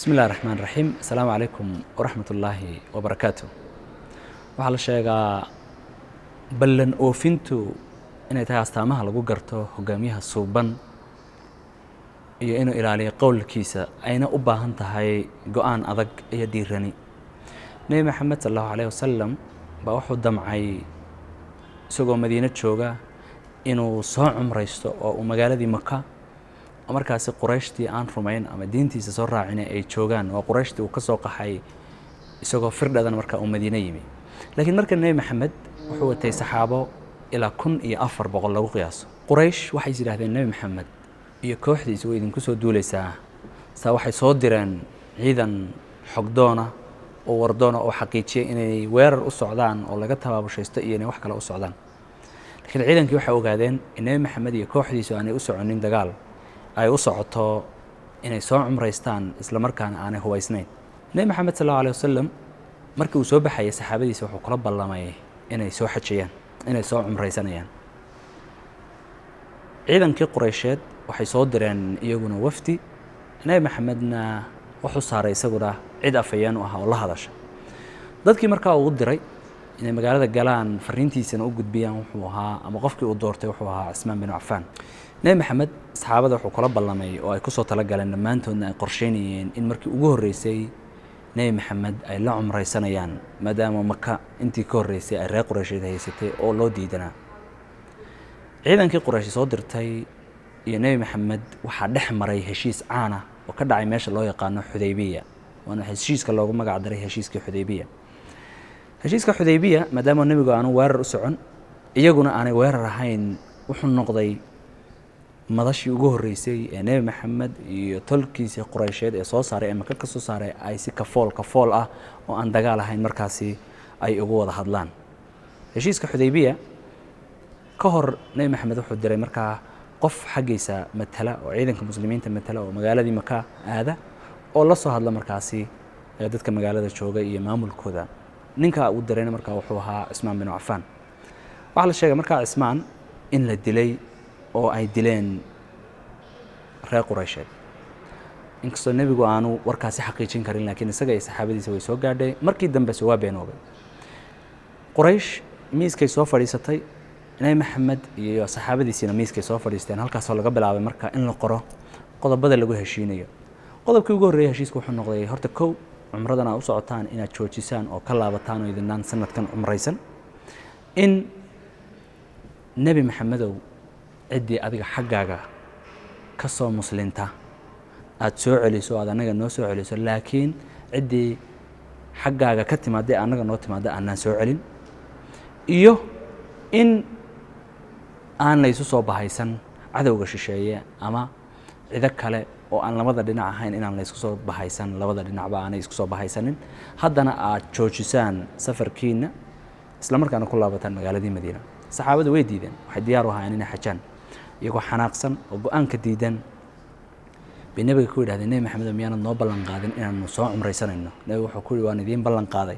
Bismi illahi raxmaan raxiim. Asalaamu calaykum waraxmat ullaahi wabarakaatu. Waxaa la sheegaa ballan oofintu inay tahay astaamaha lagu garto hogaamiyaha suuban iyo inuu ilaaliyo qowlkiisa, ayna u baahan tahay go-aan adag iyo dhiirani. Nebi Maxamed sal Allahu alayh wasalam baa wuxuu damcay, isagoo Madiino jooga, inuu soo cumraysto oo uu magaaladii Maka oo markaasi Qurayshtii aan rumayn ama diintiisa soo raacina ay joogaan. Waa Qurayshtii uu ka soo qaxay isagoo firdhadan marka uu Madiine yimi. Laakiin marka Nebi Maxamed wuxuu watay saxaabo ilaa 1400 lagu qiyaaso. Quraysh waxay is yidhahdeen, Nebi Maxamed iyo kooxdiisa way idinku soo duulaysaa. Saa waxay soo direen ciidan xogdoona oo wardoona oo xaqiijiyay inay weerar u socdaan oo laga tabaabushaysto iyo inay wax kale u socdaan. Laakiin ciidankii waxay ogaadeen in Nebi Maxamed iyo kooxdiisu aanay u soconin dagaal, ay u socoto inay soo cumraystaan, isla markaana aanay hubaysnayn. Nebi Maxamed sal Allahu alay wasalam markii uu soo baxayay, saxaabadiisa wuxuu kula ballamay inay soo xajayaan, inay soo cumraysanayaan. Ciidankii Qureysheed waxay soo direen iyaguna wafdi. Nebi Maxamedna wuxuu saaray isaguna cid afayeen u ah oo la hadasha. Dadkii markaa uu diray inay magaalada galaan, fariintiisana u gudbiyaan, wuxuu ahaa ama qofkii uu doortay wuxuu ahaa Cismaan binu Cafaan. Nebi Maxamed saxaabada wuxuu kula ballamay oo ay kusoo talagaleen dhammaantoodna ay qorsheynayeen in markii ugu horreysay Nebi Maxamed ay la cumraysanayaan, maadaama Maka intii ka horreysay ay reer Qureysheed haysatay oo loo diidanaa. Ciidankii Quraysh soo dirtay iyo Nebi Maxamed waxaa dhex maray heshiis caana oo ka dhacay meesha loo yaqaano Xudaybiya, waana heshiiska loogu magac daray heshiiskii Xudaybiya. Heshiiska Xudaybiya, maadaama nebigu aanu weerar u socon, iyaguna aanay weerar ahayn, wuxuu noqday madashii ugu horreysay ee Nebi Maxamed iyo tolkiisii Qureysheed ee soo saaray ee Maka ka soo saaray ay si kafool kafool ah oo aan dagaal ahayn markaasi ay ugu wada hadlaan. Heshiiska Xudaybiya ka hor, Nebi Maxamed wuxuu diray markaa qof xaggiisa matala oo ciidanka muslimiinta matala oo magaaladii Maka aada oo la soo hadla markaasi dadka magaalada jooga iyo maamulkooda. Ninka uu dirayna markaa wuxuu ahaa Cismaan binu Cafaan. Waxaa la sheegay markaa Cismaan in la dilay oo ay dileen reer Qureysheed, inkastoo nebigu aanu warkaasi xaqiijin karin, laakiin isaga iyo saxaabadiisa way soo gaadhay. Markii dambese waa beenoobay. Quraysh miiskay soo fadhiisatay, Nebi Maxamed iyo saxaabadiisiina miiskay soo fadhiisteen. Halkaasoo laga bilaabay marka in la qoro qodobada lagu heshiinayo. Qodobkii ugu horreeyay heshiiska wuxuu noqday, horta kow, cumradan aad u socotaan inaad joojisaan oo ka laabataan oo idinaan sanadkan cumraysan, in Nebi Maxamedow ciddii adiga xaggaaga ka soo muslinta aada soo celiso, aad annaga noo soo celiso, laakiin ciddii xaggaaga ka timaadday annaga noo timaadda aanaan soo celin, iyo in aan la isu soo bahaysan cadowga shisheeye ama cido kale oo aan labada dhinac ahayn, inaan la isku soo bahaysan, labada dhinacba aanay isku soo bahaysanin. Haddana aad joojisaan safarkiina, isla markaana ku laabataan magaaladii Madiina. Saxaabadu way diideen, waxay diyaar u ahaayeen inay xajaan. Iyagoo xanaaqsan oo go-aanka diidan bay nebiga ku yidhahdeen, "Nebi Maxamedo, miyaanad noo ballan qaadin inaanu soo cumraysanayno?" Nebigu wuxuu ku yihi, "Waan idiin ballan qaaday,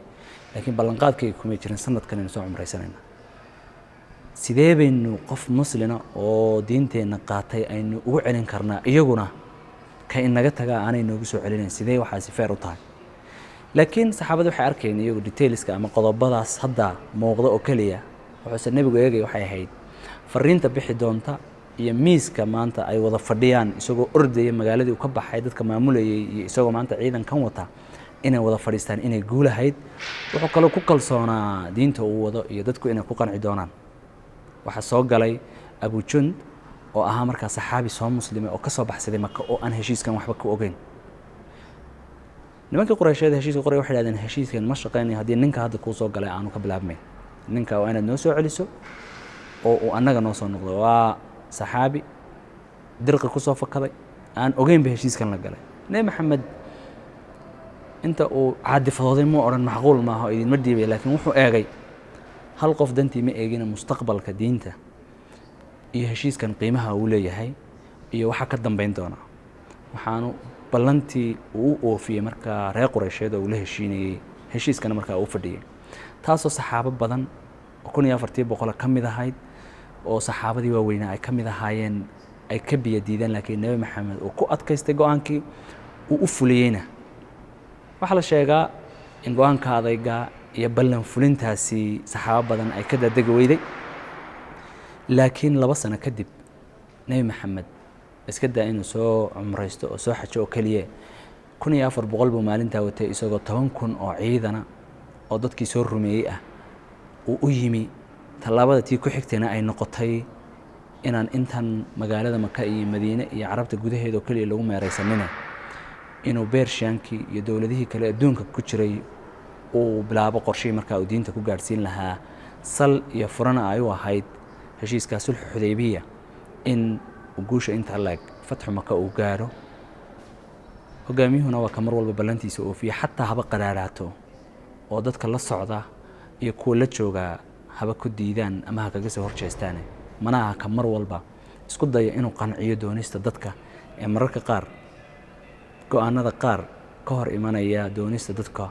laakiin ballanqaadkayga kumay jirin sanadkan aynu soo cumraysanayno. Sidee baynu qof muslina oo diinteenna qaatay aynu ugu celin karnaa, iyaguna ka inaga tagaa aanay noogu soo celinayn? Sidee waxaasi feer u tahay?" Laakiin saxaabada waxay arkayeen iyagu detailska ama qodobadaas hadda muuqda oo keliya. Wuxuuse nebigu eegay waxay ahayd fariinta bixi doonta iyo miiska maanta ay wada fadhiyaan, isagoo ordaya magaaladii uu ka baxay dadka maamulayay iyo isagoo maanta ciidan kan wata inay wada fadhiistaan inay guulahayd. Wuxuu kaloo ku kalsoonaa diinta uu wado iyo dadku inay ku qanci doonaan. Waxaa soo galay Abujund oo ahaa markaa saxaabi soo muslimay oo ka soo baxsaday Maka oo aan heshiiskan waxba ka ogeyn. Nimankii Qureysheed heshiiska qoray waxay dhahdeen, "Heshiiskan ma shaqeynayo haddii ninka hadda kuu soo galay aanu ka bilaabmayn. Ninka waa inaad noo soo celiso oo uu annaga noo soo noqdo. Waa saxaabi dirqi ku soo fakaday, aan ogeynba heshiiskan la galay." Nebi Maxamed inta uu caadifadooday muu odhan, "Macquul maaha oo idinma dhiibay." Laakiin wuxuu eegay hal qof dantii ma eegina, mustaqbalka diinta iyo heshiiskan qiimaha uu leeyahay iyo waxa ka dambeyn doona. Waxaanu ballantii uu u oofiyey markaa reer Qureysheed oo uu la heshiinayey, heshiiskana markaa uu fadhiyey, taasoo saxaabo badan oo 1400 ka mid ahayd oo saxaabadii waaweynaa ay ka mid ahaayeen ay ka biyo diideen. Laakiin Nebi Maxamed uu ku adkaystay go-aankii uu u fuliyeyna. Waxaa la sheegaa in go-aanka adayga iyo ballan fulintaasi saxaabo badan ay ka daadegi weyday, laakiin 2 sano kadib Nebi Maxamed iska daa inuu soo cumraysto oo soo xajo oo keliye, 1400 buu maalintaa watay, isagoo 10,000 oo ciidana oo dadkii soo rumeeyey ah uu u yimi. Tallaabada tii ku xigtayna ay noqotay inaan intan magaalada Maka iyo Madiine iyo Carabta gudaheeda oo keliya lagu meeraysanine, inuu Beershiyaankii iyo dowladihii kale adduunka ku jiray uu bilaabo qorshihii markaa uu diinta ku gaadhsiin lahaa. Sal iyo furana ay u ahayd heshiiskaa sulxu Xudaybiya in guusha inta leeg fatxu Maka uu gaadho. Hogaamiyuhuna waa ka mar walba ballantiisa oofiya, xataa haba qadhaadhaato oo dadka la socda iyo kuwa la joogaa haba ku diidaan ama ha kaga soo horjeestaane. Mana aha ka mar walba isku daya inuu qanciyo doonista dadka ee mararka qaar go-aanada qaar ka hor imanaya doonista dadka,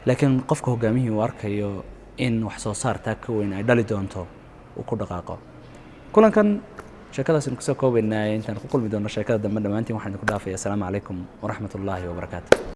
laakiin qofka hogaamihii uu arkayo in wax soo saar taa ka weyn ay dhali doonto uu ku dhaqaaqo. Kulankan sheekadaasinu kusoo koobaynaa. Intaan ku kulmi doono sheekada dambe, dhammaantiin waxaan idinku dhaafaya asalaamu calaykum waraxmat ullaahi wabarakaatu.